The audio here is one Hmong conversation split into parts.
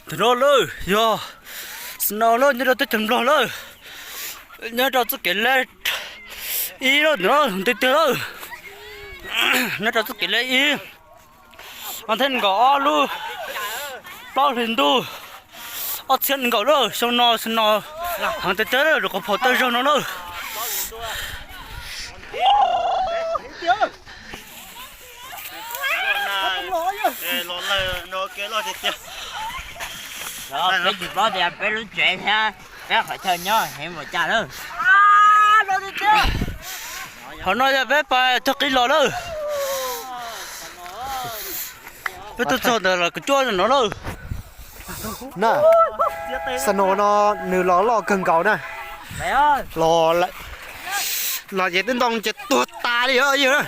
Tus no lawm yog snow lawm nyob rau teb chaws Nplog lawm, nyob rau txoj kev lej ib lawm ntawm no tiag tiag lawm. Nyob rau txoj kev lej ib, ob thaj nkaum ob lub plaub hlis ntuj ob txhiab nkaum lawm, xyoo no snow heev tiag tiag lawm, rau qhov phom tawg zog no lawm. Peb tsis paub tias peb lub tsev thiab peb qhov chaw nyob heev npaum cas lawm. Qhov no yog peb pas tog qib los lawm. Peb tuaj txog ntawm los kuv cuab no lawm. Na, snow no nws los loj kawg nkaus na. Los, los ces twb ntoo ces tuag tas li os yawg.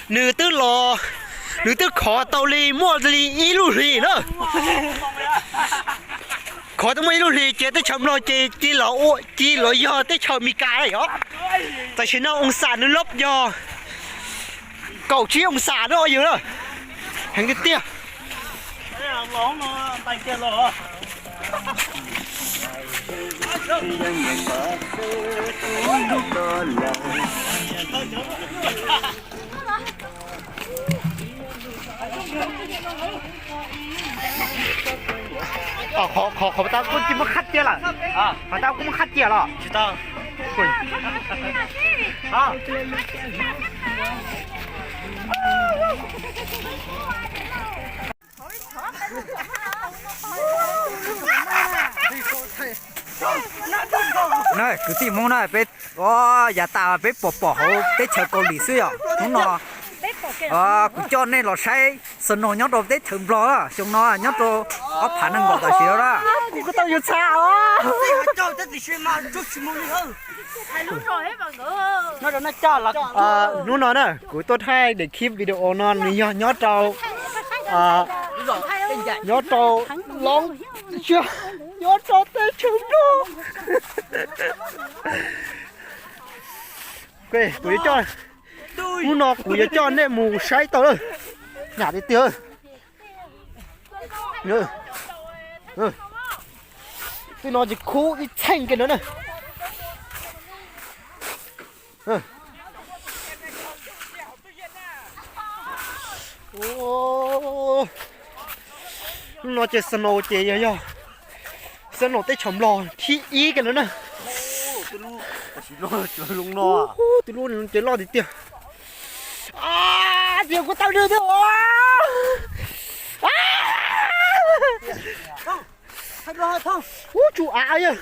Nws twb los, nws twb khov tau li muaj li ib lub hlis na. Khov tau muaj ib lub hlis ces teb chaws Nplog ces cia los ua, cia los yog teb chaws Amelikas lawm os. Tam sim no oo xam nws loj yog kaum tsib oo xam na os yawg na. Heev tiag tiag. Qhov, qhov, qhov tau kuj tsis muaj qhab cia lawm. Qhov tau kuj muaj qhab cia los? Na kwv tij Hmoob na, peb, o, yav tas peb pom pom hauv teb chaws Kaus Lim xwb yom. Hnub no kuv coj nej los saib snow nyob rau teb chaws Nplog, xyoo no nyob rau ob phav nees nkaum tam sim no na. Kuv tau yus txha os. Hnub no na kuv tuaj thaij daim clip video no nws yog nyob rau nyob rau loob, nyob rau teb chaws Nplog. Kuv yuav coj, hnub no kuv yuav coj nej mus saib tau lawm. Nyam tiag tiag. Twb no ces khub ib txheej kiag no na. Hnub no ces snow ces yog, yog snow teb chaws Nplog thib ib kiag no na. Tus lub ces loj tiag tiag. Tias kuv tau nws tiag. Ub, tsuj av yawg.